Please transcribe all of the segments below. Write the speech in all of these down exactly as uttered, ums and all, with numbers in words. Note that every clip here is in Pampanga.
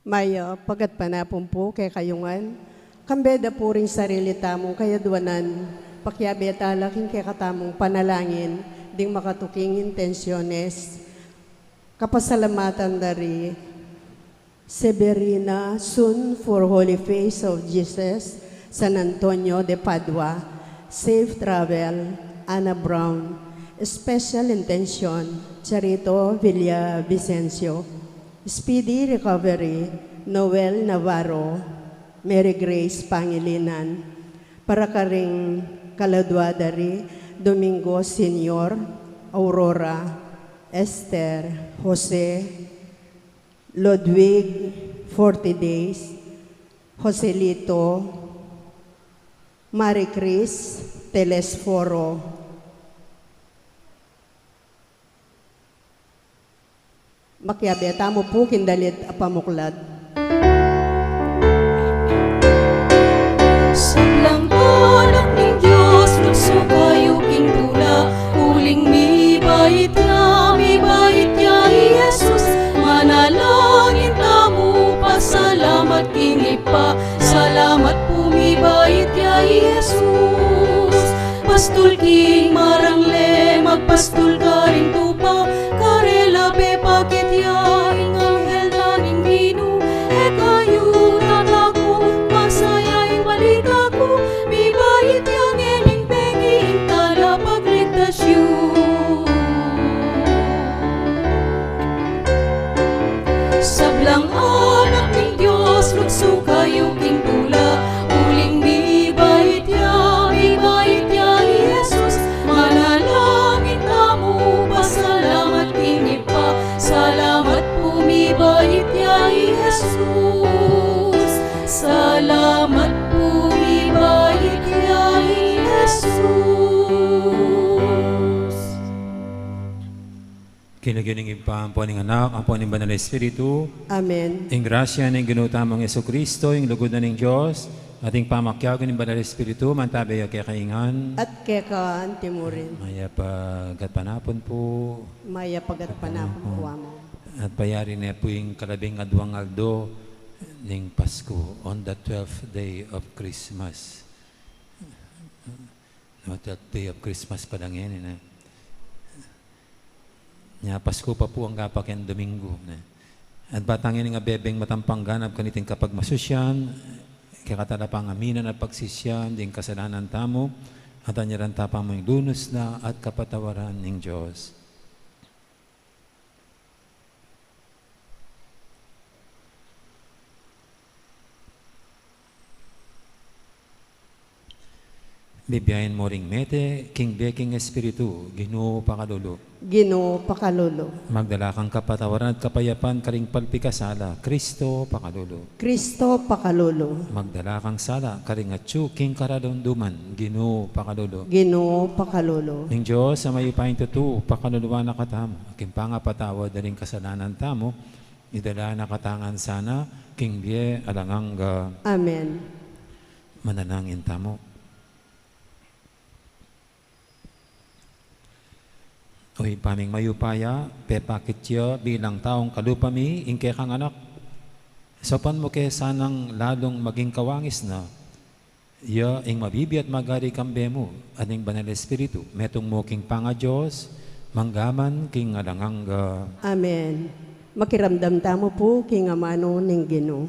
Mayap a gatpanapun pu kekayu ngan, kambe da pu ring sarili tamung kayadwanan, pakiabe tala king kekatamung panalangin, ding makatuking intensyones. Kapasalamatan da ri Severina Sun for Holy Face of Jesus, San Antonio de Padua, safe travel, Ana Brown, special intention, Charito Villavicencio, speedy recovery, Noel Navarro, Mary Grace Pangilinan, para karing kaladwa da ri Domingo Senior, Aurora, Esther, Jose, Ludwig, forty days, Joselito, Marie Chris, Telesforo. Makiabe tamu pu king dalit a pamuklat. Sablang anak ning Dios, luksu kayu king tula, uling mibait ya, mibait ya i Jesus. Manalangin tamu, pasalamat king Ibpa, salamat pu mibait ya i Jesus. Pastul king marangle, magpastul karing tupa, karela pepakit ya ing anghel na ning Ginu. E kayu tatakut, masaya ing balita ku, mibait ya ngening bengi ing talapagligtas yu. Sablang anak ning Dios, luksu kayu king tula, uling mibait ya, mibait ya i Jesus. Manalangin tamu, pasalamat king Ibpa, salamat pu mibait ya i Jesus. Salamat pu mibait ya i Jesus. King lagyu ning Ibpa, ampo ning Anak, ampo ning Banal Espiritu. Amen. Ing grasya ning Ginu tamung Jesucristo, ing lugud na ning Dios, at ing pamakiabe ning Banal Espiritu, mantabe ya kekayu ngan. At keka anti mu rin. Mayap a gatpanapun pu. Mayap a gatpanapun pu, Among. At payari ne pu ing kalabing adwang aldo ning Pasku, on the twelfth day of Christmas. No, twelfth day of Christmas pala ngeni, ne? Nya, Pasku pa pu angga pa king Domingo, ne? At bata ngeni ing abebeng matampang ganap kaniting kapagmasusyan, kekatala pang aminan at pagsisian ding kasalanan tamu, at anyaran ta pa mu ing lunus na at kapatawaran ning Dios. Bibiayan mu ring mete, king bie king Espiritu, Ginu pakalulu. Ginu pakalulu. Magdala kang kapatawaran at kapayapan karing palpikasala, Kristo pakalulu. Kristo pakalulu. Magdala kang sala karing atyu king kararunduman, Ginu pakalulu. Ginu pakalulu. Ning Dios a mayupayang tutu, pakaluluan na katamu, king pangapatawad da ring kasalanan tamu, idala na katamu ngan sana king bie alang angga. Amen. Manalangin tamu. O Ibpa ming mayupaya, pepakit ya bilang taung kalupa mi ing kekang anak. Saupan mu ke sanang lalung maging kawangis na. Ya ing mabibie at magari kambe mu, at ning Banal Espiritu, metung mu king pangaDios, mangga man king alang angga. Amen. Makiramdam tamu pu king amanu ning Ginu.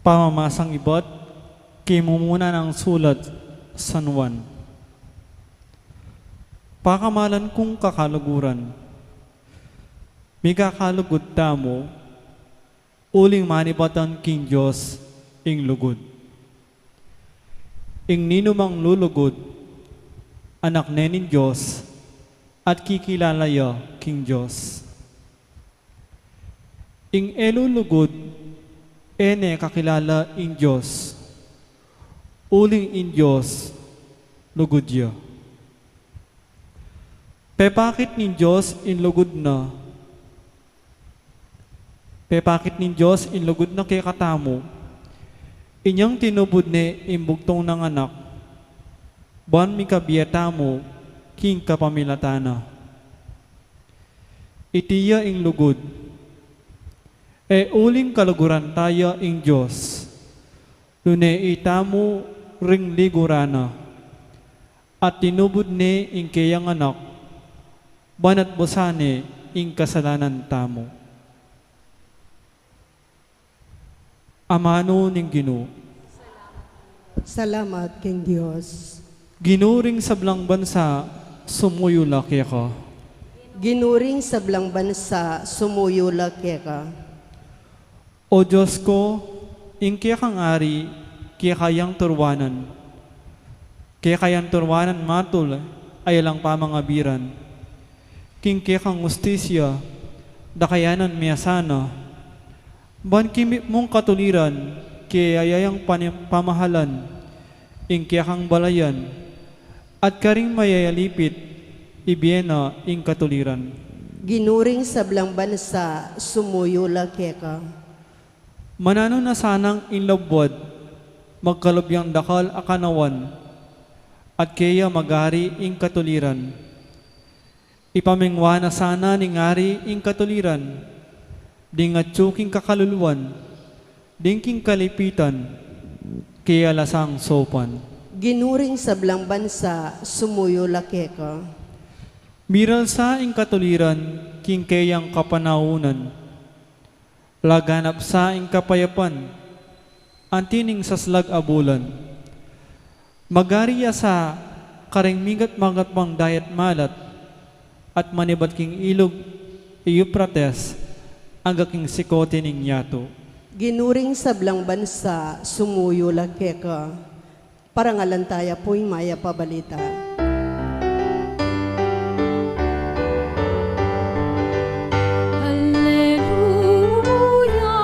Pamamasang ibat king mumuna nang sulat San Juan. Pakamalan kung kakaluguran, migakalugud tamu, uling manibatan king Dios ing lugud. Ing ninumang lulugud, anak ne ning Dios, at kikilala ya king Dios. Ing e lulugud, e ne kakilala ing Dios, uling ing Dios lugud ya. Pepakit ning Dios ing lugud na Pepakit ning Dios ing lugud na kekatamu, inyang tinubud ne ing bugtung nang Anak, ban mikabie tamu king kapamilatan na. Iti ya ing lugud. E uling kaluguran ta ya ing Dios, nune itamu ring liguran na, at tinubud ne ing keyang Anak, ban atbusan ne ing kasalanan tamu. Amanu ning Ginu. Salamat king Dios. Ginu, ring sablang bansa, sumuyu la keka. Ginu, ring sablang bansa, sumuyu la keka. O Dios ku, ing kekang ari, keka yang turuanan. Keka yang turuanan matul, ay alang pamangabiran. King kekang hustisya, daka ya nang miasana. Ban kimit mung katuliran, kaya yang pani-, pamahalan, ing kekang balayan, at karing mayayalipit, ibie na ing katuliran. Ginu, ring sablang bansa, sumuyu la keka. Mananu na sanang ing labuad, magkalub yang dakal a kanawan, at keya magari ing katuliran. Ipamingwa na sana ning ari ing katuliran, ding atyu king kakaluluan, ding king kalipitan, keya la sang saupan. Ginu, ring sablang bansa, sumuyu la keka. Miralsa ing katuliran, king keyang kapanaunan. Laganap sa ing kapayapan, anti ning saslag a bulan. Magari ya sa karing migat-magat pang dayat malat, at manibat king ilug Euphrates, angga king sikote ning yatu. Ginu, ring sablang bansa, sumuyu la keka. Parangalan taya pu ing mayap a balita. Alleluia,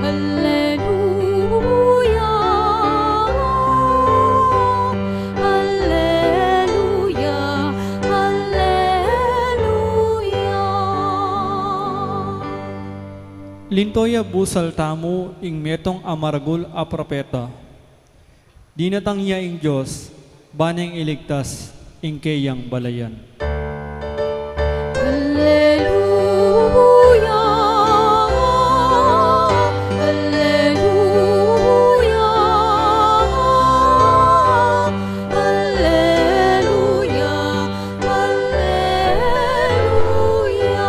alleluia, alleluia, alleluia. Linto ya busal tamu ing metung a maragul a propeta. Dinatang ya ing Dios, ban neng iligtas ing keyang balayan. Alleluia, alleluia, alleluia, alleluia.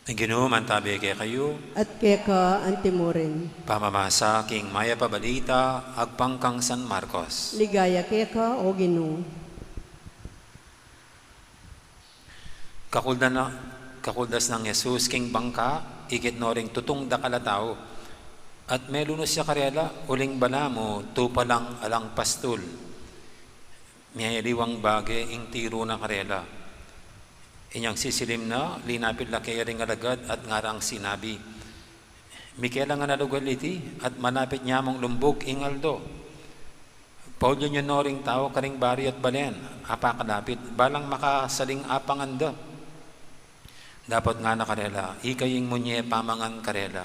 Ing Ginu mantabe kekayu. At keka antimurin. Pamamasa king mayap a balita agpang kang San Marcos. Ligaya keka, o Ginu. Kakulda na, kakuldas nang Jesus king bangka, ikit no ring tutung dakal a tau. At melunus ya karela, uling balamu, tupa lang alang pastul. Miyayaliwang bage ing tiru na karela. Inyang sisilim na, linapit la keya ring alagad at ngarang sinabi, "Mikelangan a lugal iti, at malapit ya mung lumbug ing aldo. Paulyan yu no ring tau karing baryu at balen, apakalapit, balang makasaling apangan da. Dapot ngana karela, ikayu ing munye pamangan karela."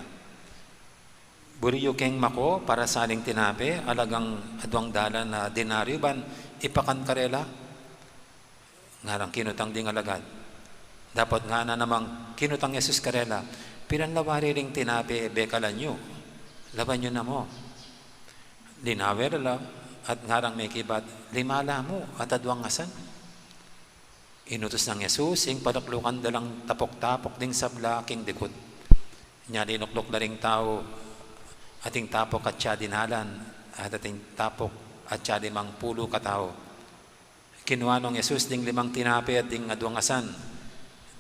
Buri yu keng mako para saling tinape, alagang aduang dalan a denaryo ban ipakan karela? Ngarang kinutang ding alagad. Dapot ngana namang kinutang Jesus karela, "Pilan la wari ring tinape bekalan yu? Lawan yu na mu." Linawe la la, at ngarang mekibat, "Lima la mu, at aduang asan." Inutus nang Jesus ing paluklukan da lang tapuk-tapuk ding sabla king dikut. Inya linukluk la ring tau, ating tapuk atya dinalan, at ating tapuk atya limang pulu katau. Kinua nong Jesus ding limang tinape at ding aduang asan,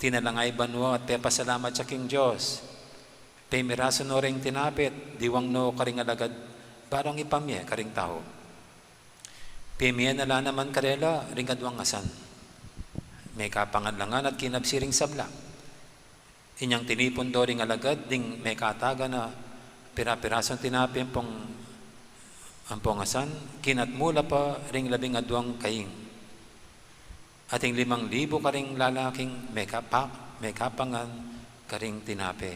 tinalangay banua at pepasalamat ya king Dios. Pemirasu no ring tinape at diwang no karing alagad, balang ipamie karing tau. Pemie na la naman karela ring aduang asan. Mekapangan la ngan at kinabsi ring sabla. Inyang tinipun do ring alagad ding mekatagan a pira-pirasung tinape ampong Ampong asan, kinat mu la pa ring labing adwang kaing, at ing limang libu karing lalaking mekapa-, mekapangan karing tinape.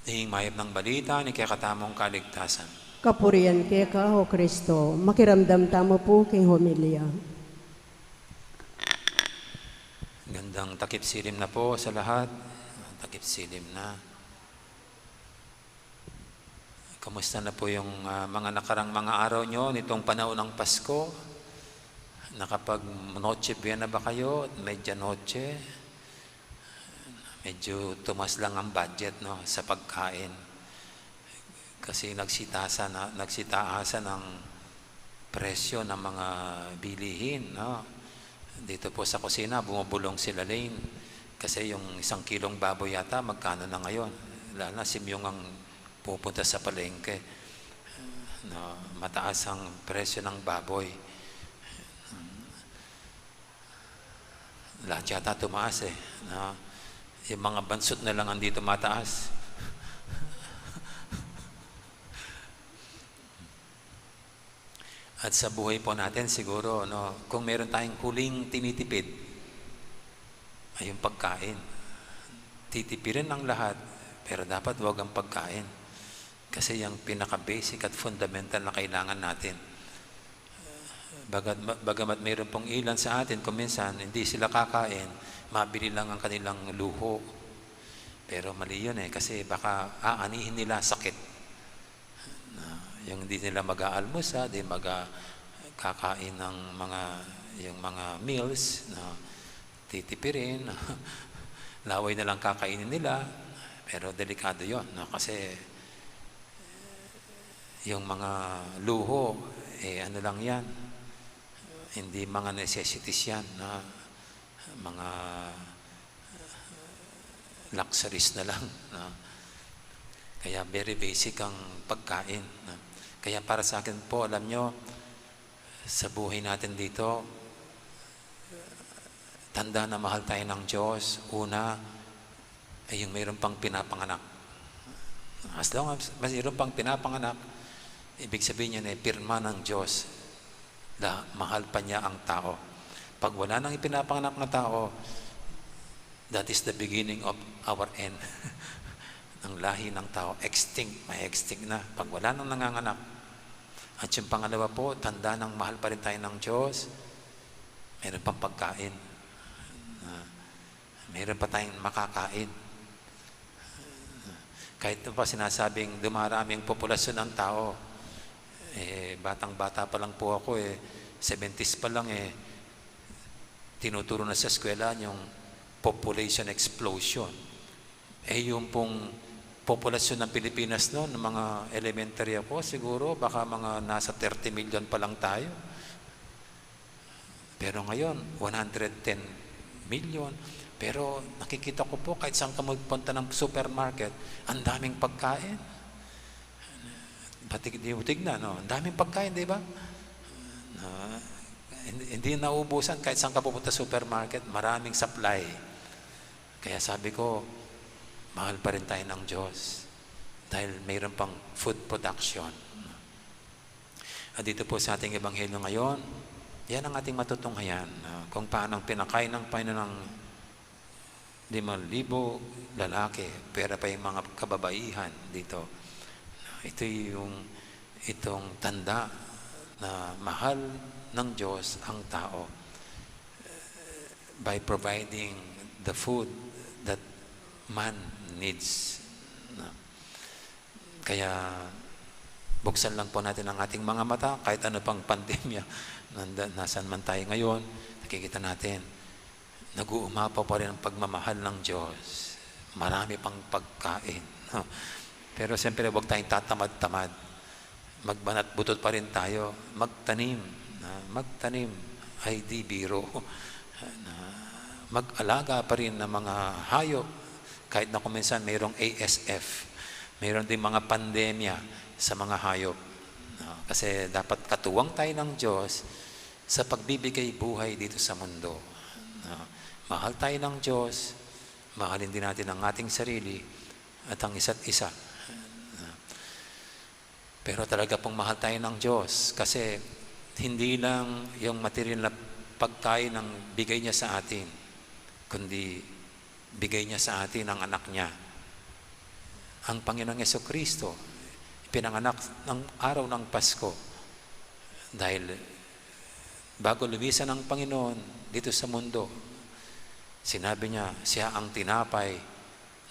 Ing mayap nang balita ning kekatamung kaligtasan. Kapurian keka, O Kristo. Makiramdam tamu pu king homilya. Gandang takip silim na po sa lahat. Takip silim na. Kumusta na po yung, ah, mga nakarang mga araw nyo nitong panahon ng Pasko? Nakapag Noche Buena ba kayo? Medianoche? Medyo tumas lang ang budget, no, sa pagkain. Kasi nagsitaasan na, nagsitaasan ang presyo ng mga bilihin, no? Dito po sa kusina, bumubulong si Lalaine. Kasi yung isang kilong baboy yata, magkano na ngayon? Lalo na simyong ang pupunta sa palengke. No, mataas ang presyo ng baboy. Lahat yata tumaas eh. No? Yung mga bansot na lang ang di tumataas. At sa buhay po natin siguro, no, kung meron tayong huling tinitipid, ay yung pagkain. Titipirin ang lahat, pero dapat wag ang pagkain. Kasi yung pinaka-basic at fundamental na kailangan natin. Bagat-, bagamat mayroon pong ilan sa atin, kung minsan hindi sila kakain, mabili lang ang kanilang luho. Pero mali yun eh, kasi baka aanihin nila sakit. Na, yung hindi nila mag-aalmusal, di mag-, kakain ng mga, yung mga meals, na titipirin, laway na lang kakainin nila, pero delikado yon, no? Kasi yung mga luho, eh, ano lang yan, hindi mga necessities yan, na mga luxuries na lang, no? Kaya very basic ang pagkain, no? Kaya para sa akin po, alam nyo, sa buhay natin dito, tanda na mahal tayo ng Diyos. Una, ay yung mayroon pang pinapanganak. As long as mayroon pang pinapanganak, ibig sabihin niya na pirma ng Diyos na mahal pa niya ang tao. Pag wala nang ipinapanganak na tao, that is the beginning of our end. Ang lahi ng tao, extinct, may extinct na. Pag wala nang nanganganak. At yung pangalawa po, tanda ng mahal pa rin tayo ng Diyos, meron pang pagkain. Ah, meron pa tayong makakain. Kahit pa sinasabing dumarami ang populasyon ng tao, eh, batang-bata pa lang po ako, eh, seventies pa lang, eh, tinuturo na sa eskwela yung population explosion. Eh, yung pong populasyon ng Pilipinas noon, ng mga elementary ako, siguro baka mga nasa thirty million pa lang tayo. Pero ngayon, one hundred ten million. Pero nakikita ko po, kahit saan ka magpunta ng supermarket, ang daming pagkain. Pati di mo tignan, no? Ang daming pagkain, di ba? Na, hindi, hindi nauubusan kahit saan ka pupunta supermarket, maraming supply. Kaya sabi ko, mahal pa rin tayo ng Diyos dahil mayroon pang food production. At dito po sa ating ebanghelyo ngayon, yan ang ating matutunghayan, ah, kung paano ang pinakain ng Panginoon ng limang libo lalaki, pera pa yung mga kababaihan dito. Ito yung, itong tanda na mahal ng Diyos ang tao by providing the food that man needs. Kaya buksan lang po natin ang ating mga mata, kahit ano pang pandemya, nanda-, nasaan man tayo ngayon, nakikita natin, nag-uumapaw pa rin ang pagmamahal ng Diyos. Marami pang pagkain, no? Pero siyempre, huwag tayong tatamad-tamad. Magbanat butot pa rin tayo. Magtanim, na, magtanim ay di biro. Na, mag-alaga pa rin ng mga hayop. Kahit na kung minsan mayroong A S F, mayroon ding mga pandemya sa mga hayop. No? Kasi dapat katuwang tayo ng Diyos sa pagbibigay buhay dito sa mundo. No? Mahal tayo ng Diyos, mahalin din natin ang ating sarili at ang isa't isa. Pero talaga pong mahal tayo ng Diyos kasi hindi lang yung material na pagkain ang bigay niya sa atin, kundi bigay niya sa atin ang anak niya. Ang Panginoong Yesu Kristo, pinanganak ng araw ng Pasko dahil bago lumisan ang Panginoon dito sa mundo, sinabi niya, siya ang tinapay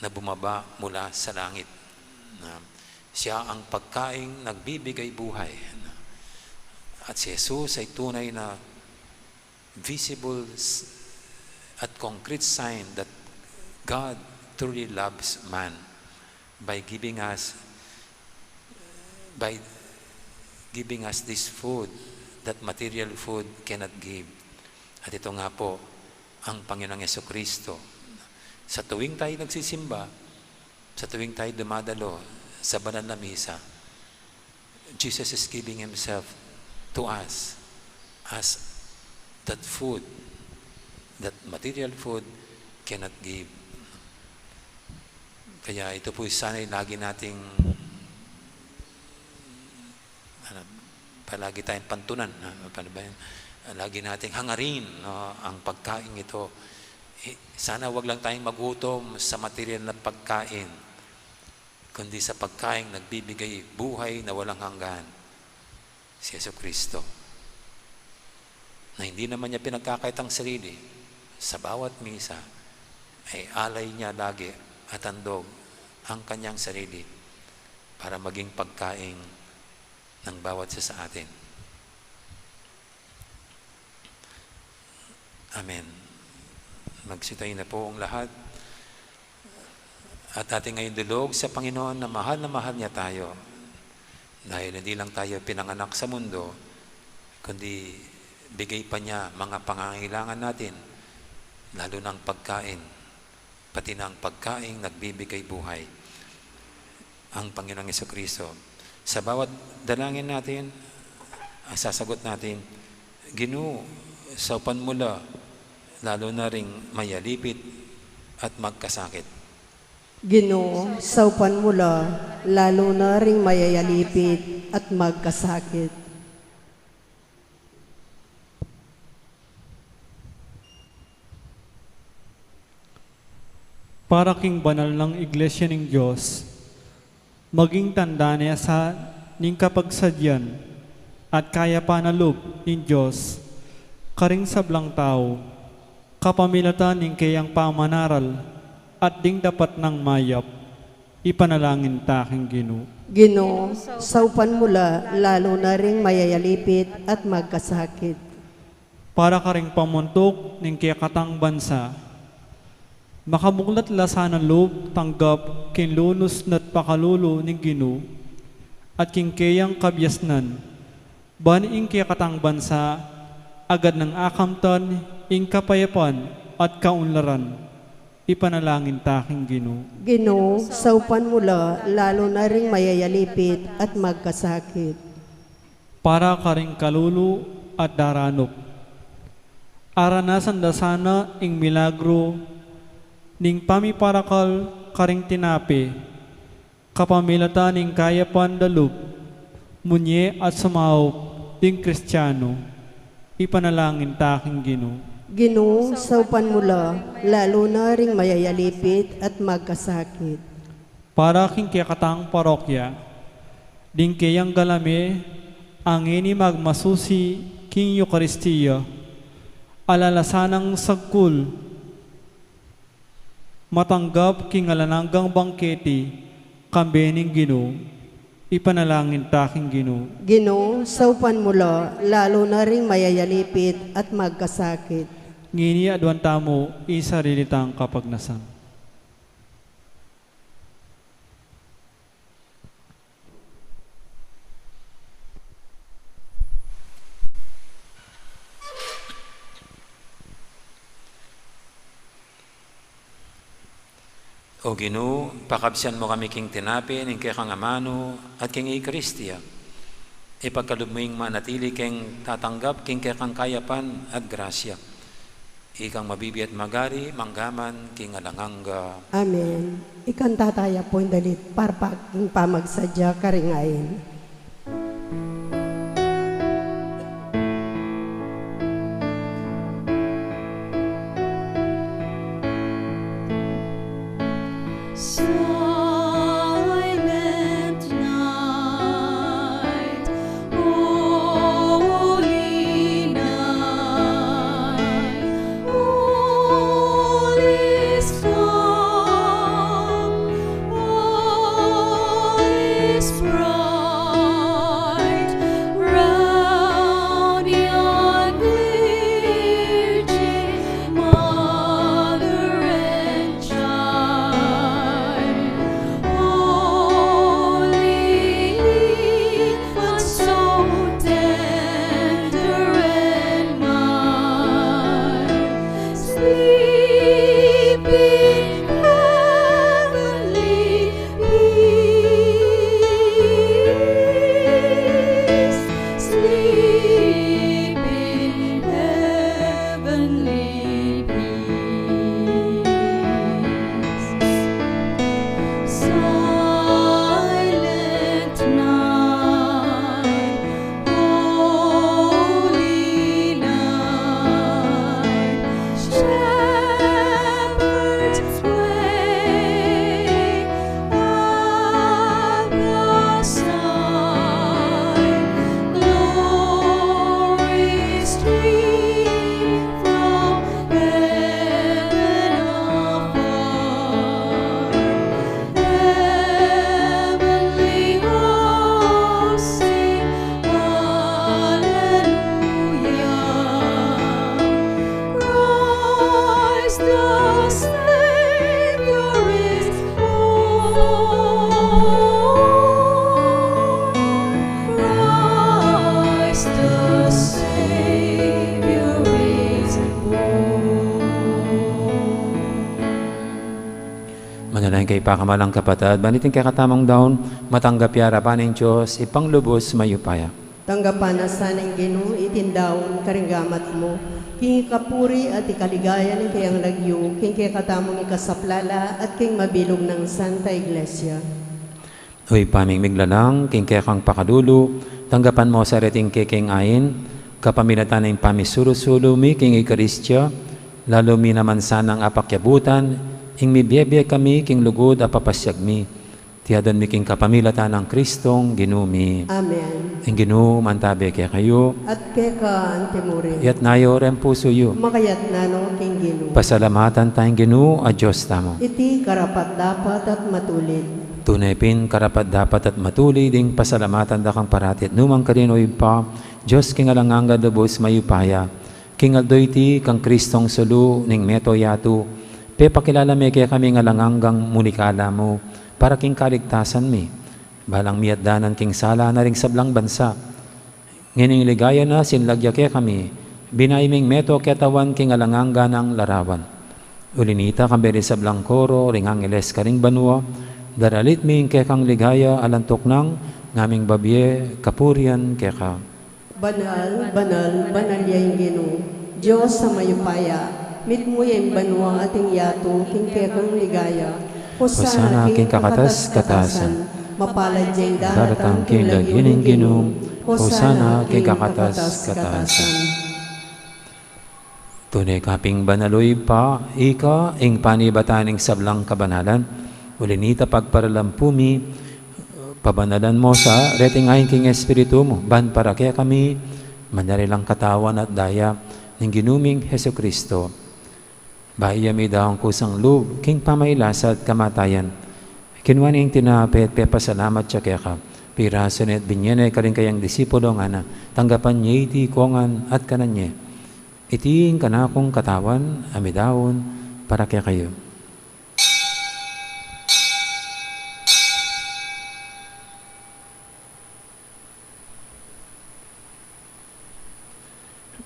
na bumaba mula sa langit. Na siya ang pagkaing nagbibigay buhay. At si Jesus ay tunay na visible s- at concrete sign that God truly loves man by giving us by giving us this food that material food cannot give. At ito nga po ang Panginoong Yesu Kristo. Sa tuwing tayo nagsisimba, sa tuwing tayo dumadalo sa banal na misa, Jesus is giving Himself to us as that food, that material food cannot give. Kaya ito po sana'y lagi nating, ano, palagi tayong pantunan, ano, paano ba yan? Lagi nating hangarin, no, ang pagkain ito. Eh, sana wag lang tayong magutom sa material na pagkain, kundi sa pagkain nagbibigay buhay na walang hanggan, si Yesu Kristo, na hindi naman niya pinagkakait ang sarili. Sa bawat misa, ay alay niya lagi at handog ang kanyang sarili para maging pagkain ng bawat isa sa atin. Amen. Magsitayo na po ang lahat. At ating ngayong dulog sa Panginoon na mahal na mahal niya tayo. Dahil hindi lang tayo pinanganak sa mundo, kundi bigay pa niya mga pangangailangan natin, lalo na ang pagkain, pati na ang pagkaing nagbibigay buhay, ang Panginoong Yesu Kristo. Sa bawat dalangin natin, ang sasagot natin, Ginu, saupan mu la, lalo na ring mayalipit at magkasakit. Ginu, saupan mu la, lalo na ring mayayalipit at magkasakit. Para king banal nang Iglesia ning Dios, maging tanda ne sa ning kapagsadyan at kayapan a lub ning Dios karing sablang tau, kapamilatan ning keyang pamanaral at ding dapat nang mayap, ipanalangin ta king Ginu. Ginu, saupan mu la, lalo na ring mayayalipit at magkasakit. Para karing pamuntuk ning kekatang bansa, makabuklat la sana lub tanggap king lunus na't pakalulu ning Ginu at king keyang kabiasnan, ban ing kekatang bansa agad nang akamtan ing kapayapan at kaunlaran, ipanalangin ta king Ginu. Ginu, saupan mu la, lalo na ring mayayalipit at magkasakit. Para karing kalulu at daranup, aranasan da sana ing milagru ning pamiparakal karing tinape, kapamilatan ning kayapan da lub munye at sumaup ding Kristianu, ipanalangin ta king Ginu. Ginu, saupan mu la, lalo na ring mayayalipit at magkasakit. Para king kekatang parokya, ding keyang galame a ngeni magmasusi king Eukaristia, ala la sanang sagkul matanggap king alang anggang bangketi, kambe ning Ginu, ipanalangin ta king Ginu. Ginu, saupan mu la, lalo na ring mayayalipit at magkasakit. Ngeni aduan tamu ing sarili tang kapagnasan. O Ginu, pakabsian mu kami king tinape ning kekang amanu at king Eukaristia. Ipagkalub mu ing manatili keng tatanggap king kekang kayapan at grasya. Ikang mabibie at magari, mangga man king alang angga. Amen. Ikanta taya pu ing dalit para king pamagsadya karing ain. Silent night, holy night, all is calm, all is bright, round yon Virgin Mother and Child, holy infant, so tender and mild, sleep in heavenly peace, sleep in heavenly peace. Silent night, holy night, shepherds wake at the sign, glory stream from heaven afar. Heavenly hosts sing Alleluia. Christ the Savior is born. Christ the Savior is born. Manalangin kayu, pakamalan kung kapatad, ban iting kekatamung daun matanggap ya arapan ning Dios, Ibpang lubus mayupaya. Tanggapan na sa ning Ginu iting daun karing gamat mu, king ikapuri at ikaligaya ning kayang lagyu, king kekatamung ikasaplala at king mabilug nang Santa Iglesia. O Ibpa ming miglalang, king kekang pakalulu, tanggapan mu sa reting kekeng ain, kapamilatan ning pamisulu-sulu mi king Eukaristia, lalu mi naman sanang apakyabutan ing mibie-bie kami king lugud a papasyag mi. Iti adwan mi king kapamilatan nang Kristong Ginu mi. Amen. Ing Ginu mantabe kekayu. At keka antimurin. Iyatas yu reng pusu yu. Makayatas no king Ginu. Pasalamatan taya ing Ginu a Dios tamu. Iti karapat-dapat at matulid. Tune pin karapat-dapat at matulid ing pasalamatan da kang parati at nukarin man, O Ibpa, Dios king alang angga, lubus mayupaya. King aldo iti kang Kristong sulu ning meto yatu, pepakilala me kekami ing alang anggang munikala mu para king kaligtasan mi. Balang miyatdanan king sala na ring sablang bansa, ngening ligaya na sinlag ya kekami, binayu ming meto ketawan king alang angga nang larawan. Uli nita, kambe ring sablang koro ring angeles karing banua, daralit mi ing kekang ligaya alang tuknang ngaming babie kapurian keka. Banal, banal, banal ya ing Ginu, Dios a mayupaya. Mitmu ya ing banua at ing yatu king kekang ligaya. Hosana king kakatas-katasan. Mapalad ya ing daratang king lagyu ning Ginu. Hosana king kakatas-katasan. Tune ka pin banal, O Ibpa, ika ing panibatan ning sablang kabanalan. Uli nita, pagparalampu mi, pabanalan mu sa reting ain king Espiritu mu, ban para kekami manari lang katawan at daya ning Ginu ming Jesucristo. Bayu ya midaun kusang lub king pamailasa at kamatayan, kinua ne ing tinape at pepasalamat ya keka, pirasu ne at binie ne karing kayang disipulo, ngana: Tanggapan ye iti kongan at kanan ye. Iti ing kanakung katawan a midaun para kekayu.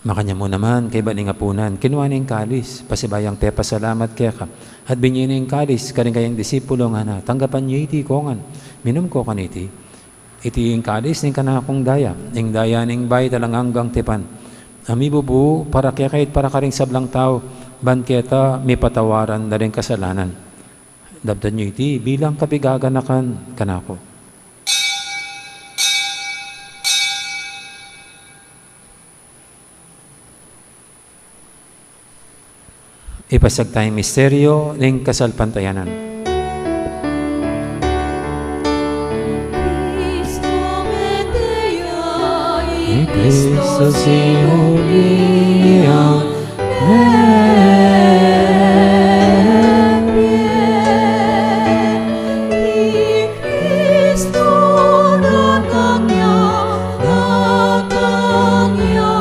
Makanyan mu naman, kaybat ning apunan, kinua ne ing kalis, pasibayu yang pepasalamat keka, at binie ne ing kalis karing kayang disipulo, ngana: Tanggapan ye iti kongan, minum ko kaniti. Iti ing kalis ning kanakung daya, ing daya ning bayu at alang anggang tipan, a mibubu para kekayu at para karing sablang tau, ban keta mipatawaran da ring kasalanan. Daptan yu iti bilang kapigaganakan kanaku. Ipasiag taya ing misteryo ning kasalpantayanan. Cristo sinubli yang mebie, i Cristo datang ya, datang ya,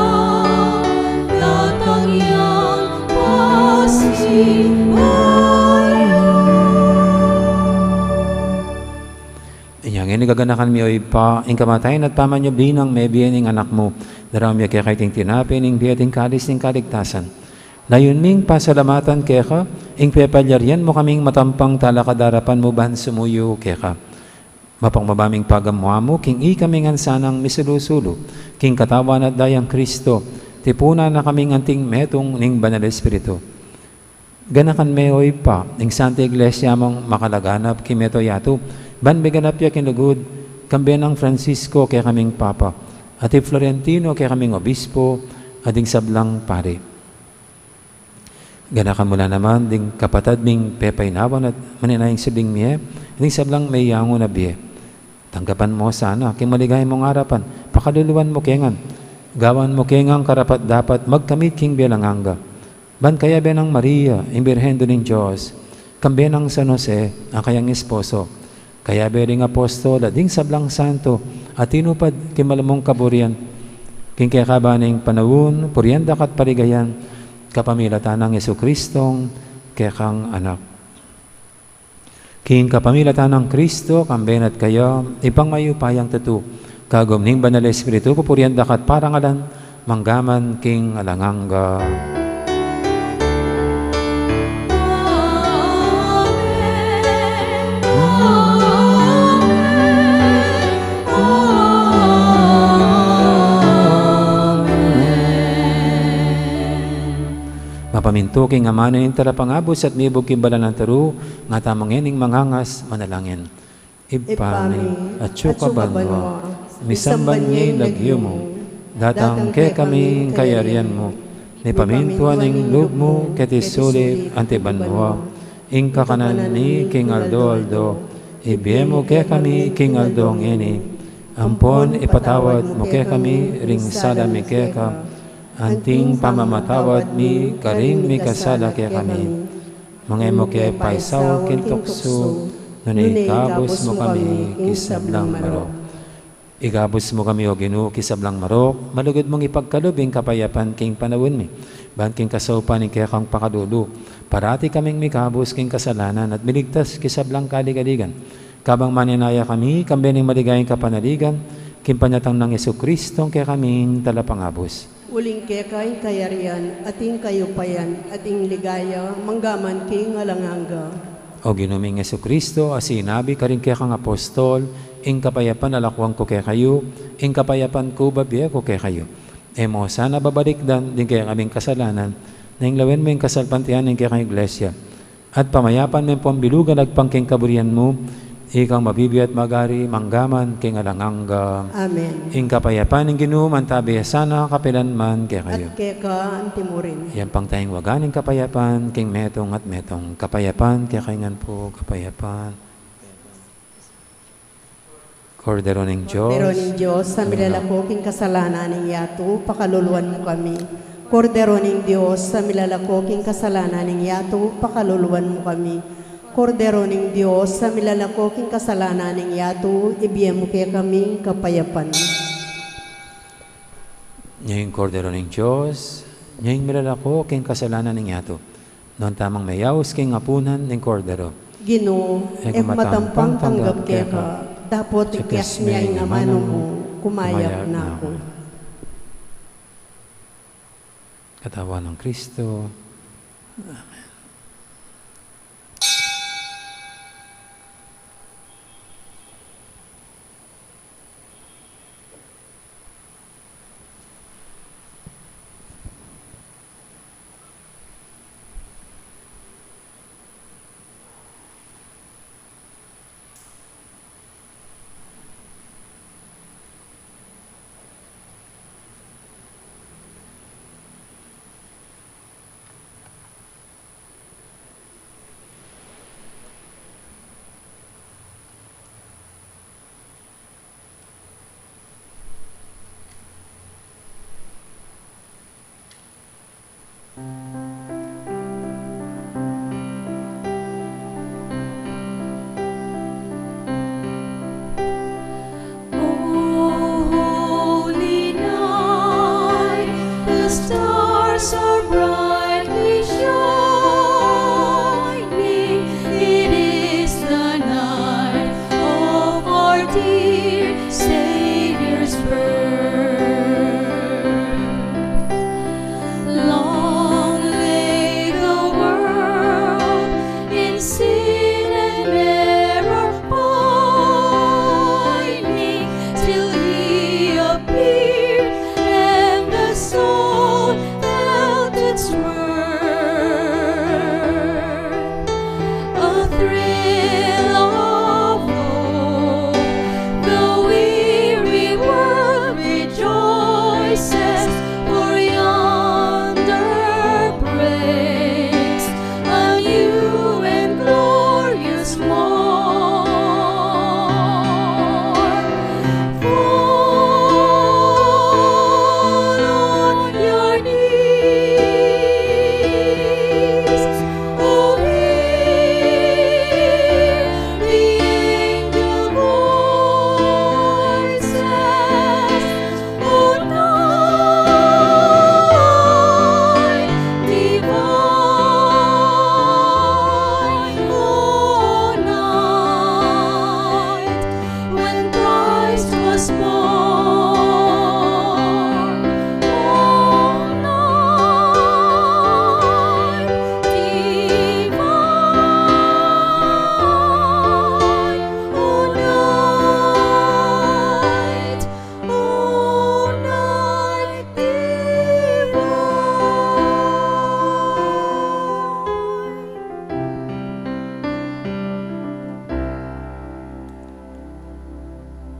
datang ya pasibayu. Inya ngeni gaganakan mi, o Ibpa, ing kamatayan at pamanyubli nang mebie ning Anak mu. Daraun mi keka iting tinape ning bie at ing kalis ning kaligtasan. Layun ming pasalamatan keka ing pepalyarian mu kaming matampang talakad king arapan mu ban sumuyu keka. Mapagmabaming pagamu-amu king ikami ngan sanang misulu-sulu king katawan at dayang Cristo, tipunan na kaming anting metung ning Banal Espiritu. Ganakan me, o Ibpa, ing Santa Iglesia mung makalaganap king mabilug a yatu, ban miganap ya king lugud, kambe nang Francisco kekaming Papa, at i Florentino kekaming Obispo, at ding sablang pari. Ganakan mu la naman ding kapatad ming pepainawan at manenaya ing sibling mie, ding sablang meyangu na bie. Tanggapan mu sana king maligaya mung arapan, pakaluluan mu ke ngan, gawan mu ke ngan karapat-dapat magkamit king bie alang angga. Ban kayabe nang Maria, ing Birhen Indu ning Dios, kambe nang San Jose, a kayang esposo, kayabe ring apostol at ding sablang santo a tinupad king malamung kaburian king kekaban ning panaun, purian da ka at paligayan, kapamilatan nang Jesucristong kekang Anak. King kapamilatan nang Cristo, kambe na at kaya, Ibpang mayupayang tutu, kagum ning Banal Espiritu, pupurian da ka at parangalan, mangga man king alang angga. Amen. Amen. Amen. Mapamintu king amanu ning Talapangabus at mibug king banal nang turu, nga tamu ngening mangangas manalangin. Ibpa mi, atsu ka banua, misamban ya ing lagyu mu, datang kekami ing kayarian mu, mipamintuan ing lub mu keti sulip anti banua. Ing kakanan mi king aldo-aldo, ibie mu kekami king aldo ngeni. Ampon ipatawad mu kekami ring sala mi keka, anting pamamatawad mi karing mikasala kekami. Manga e mu ke paisaul king tuksu, nune ikabus mu kami king sablang marok. Ikabus mu kami, O Ginu, king sablang marok, malugud mung ipagkalub ing kapayapan king panaun mi, ban king kasaupan ning kekang pakalulu, parati kaming mikabus king kasalanan at miligtas king sablang kaligaligan. Kabang manenaya kami, kambe ning maligayang kapanaligan, king panyatang nang Jesucristong kekaming Talapangabus. Uling keka ing kayarian, at ing kayupayan, at ing ligaya, mangga man king alang angga. O Ginu ming Jesucristo, a sinabi karing kekang apostol, ing kapayapan lakuan ku kekayu, ing kapayapan ku babie ku kekayu. E mu sana babalikdan ding kekaming kasalanan, nune lawen mu ing kasalpantayanan ning kekang Iglesia. At pamayapan me pung bilug agpang king kaburian mu, ikang mabibie at magari, mangga man king alang angga. Amen. Ing kapayapan ning Ginu mantabi ya sana kapilan man kekayu. At keka anti murin. Yan pang tayang waga ning kapayapan, king metung at metung. Kapayapan kekayu ngan pu, kapayapan. Kordero ning Dios. Kordero ning Dios, a milalako king kasalanan ning yatu, pakaluluan mu kami. Kordero ning Dios, a milalako king kasalanan ning yatu, pakaluluan mu kami. Kordero ning Dios, a milalako king kasalanan ning yatu, ibie mu kekami ing kapayapan. Nya ing Kordero ning Dios, nya ing milalako king kasalanan ning yatu. Nuan tamung meyaus king apunan ning Kordero. Ginu, e ku matampang tanggap keka, dapot ikyas me ing amanu mu, kumayap na ku. Katawan nang Kristo. Amen.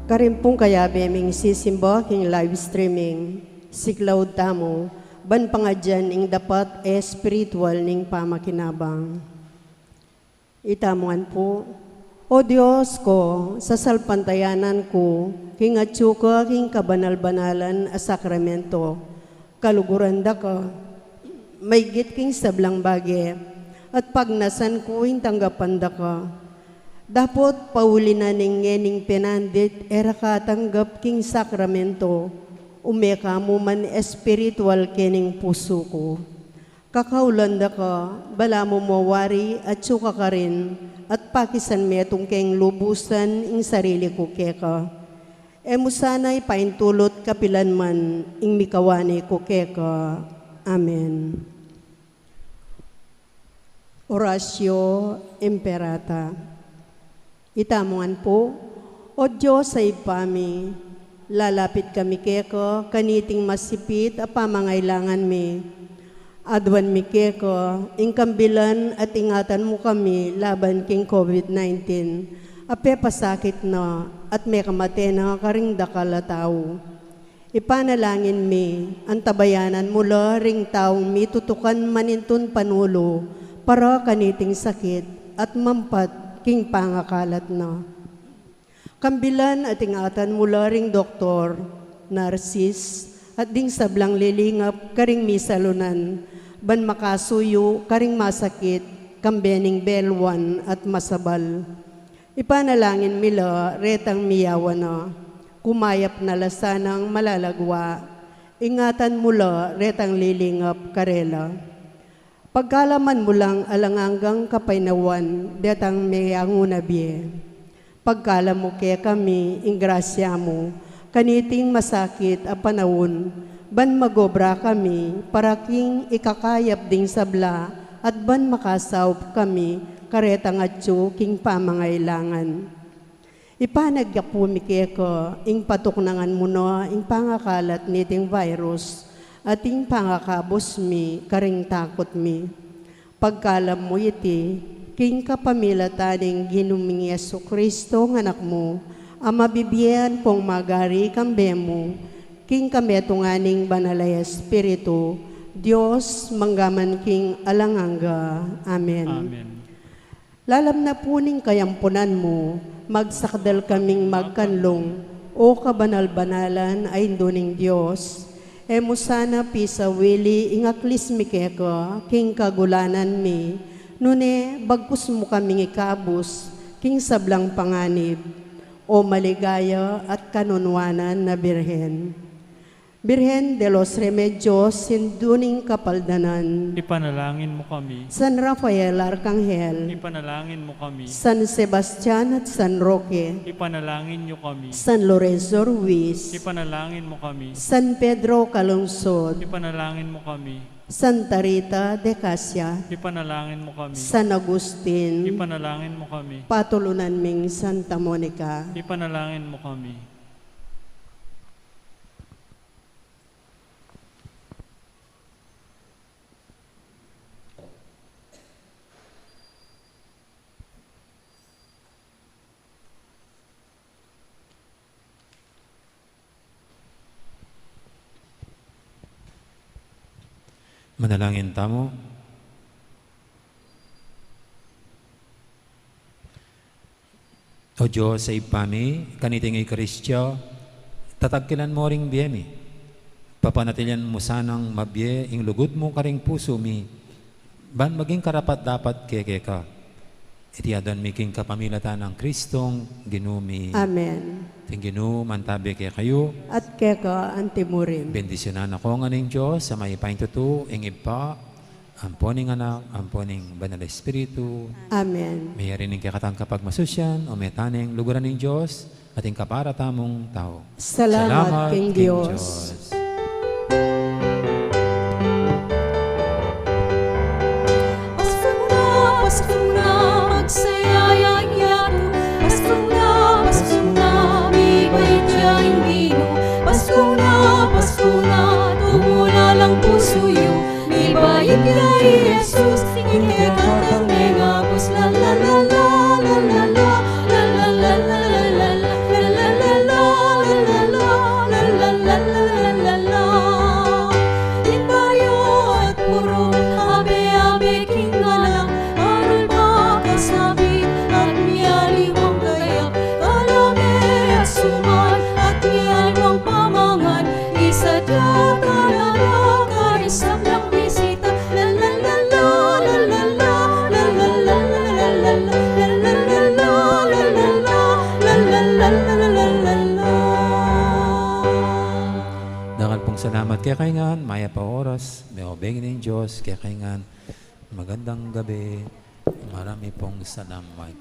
Karin pung kayabe ming sisimba king live streaming, siklaud tamu ban pangadyan ing dapat a espiritual ning pamakinabang. Itamu ngan pu. O Dios ko, sasalpantayanan ku king atyu ka king kabanal-banalan a sakramento, kaluguran da ka maigit king sablang bage, at pagnasan ku ing tanggapan da ka. Dapot pauli na ning ngening penandit e ra ka tanggap king sakramento, ume ka mu man espiritual kening pusu ku. Kakaulan da ka, balamu mo wari atyu ka karin, at pakisan metung keng lubusan ing sarili ku keka. E mu sana ipaintulut kapilan man ing mikawani ku keka. Amen. Oratio Imperata. Itamu ngan pu. O Dios a Ibpa mi, lalapit kami keka kaniting masipit a pamangailangan mi. Aduan mi keka ing kambilan at ingatan mu kami laban king COVID nineteen a pepasakit na at mekamate na karing dakal a tau. Ipanalangin mi, antabayanan mu la ring taung mitutukan manintun panulu para kaniting sakit at mampat king pangakalat na. Kambilan at ingatan mu la ring doktor, narsis, at ding sablang lilingap karing misalunan, ban makasuyu karing masakit, kambe ning beluan at masabal. Ipanalangin mi la retang miyawa na, kumayap na la sanang malalagwa, ingatan mu la retang lilingap karela. Pagkaluban mu lang alang anggang kapaynawan detang menganguna bie. Pagkalub mu kekami ing grasya mu, kaniting masakit a panaun, ban magobra kami para king ikakayap ding sabla, at ban makasaup kami karetang atyu king pamangailangan. Ipanagyapu mi keka ing patuknangan mu na ing pangakalat niting virus, at ing pangakabus mi karing takut mi. Pagkalub mu iti, king kapamilatan ning Ginu ming Jesucristo, nga Anak mu, a mabibie ampong magari kambe mu, king kametungan ning Banal a Espiritu, Dios, mangga man king alang angga. Amen. Amen. Lalam na pu ning kayampunan mu, magsakdal kaming magkanlung, O kabanal-banalan a Indu ning Dios. E mu sana pisawili ing aklis mi keka king kagulanan mi, nune bagkus mu kaming ikabus king sablang panganib, O maligaya at kanunuanan a Birhen. Birhen de los Remedios, Indu ning Kapaldanan. Ipanalangin mu kami. San Rafael Arkanghel. Ipanalangin mu kami. San Sebastian at San Roque. Ipanalangin yu kami. San Lorenzo Ruiz. Ipanalangin mu kami. San Pedro Calungsod. Ipanalangin mu kami. Santa Rita de Casia. Ipanalangin mu kami. San Agustin. Ipanalangin mu kami. Patulunan ming Santa Monica. Ipanalangin mu kami. Manalangin tamu. O Dios a Ibpa mi, kaniting Eukaristia, tatangkilan mu ring bie mi. Papanatilian mu sanang mabie ing lugud mu karing pusu mi, ban maging karapat-dapat keke ka. Iti aduan mi king kapamilatan nang Kristong Ginu mi. Amen. Ing Ginu mantabe kekayu. At keka antimurin. Bendisyunan na kayu ngan ning Dios a mayupaya king tutu, ing Ibpa, ampo ning Anak, ampo ning Banal a Espiritu. Amen. Meyari ning kekatang kapagmasusyan, o meta ning luguran ning Dios, at ing kapara tamung tau. Salamat king Dios. Paskuna, paskuna, magsaya ya ing yatu. Paskuna, paskuna, mibait ya ing Ginu. Paskuna, paskuna, tumula lang pusu yu. Mibait ya i Jesus, ing kekatang mengabus. La, la, la, la. Kekayu ngan, mayap a oras, mebie ning Dios kekayu ngan. Magandang gabi, marami pong salamat.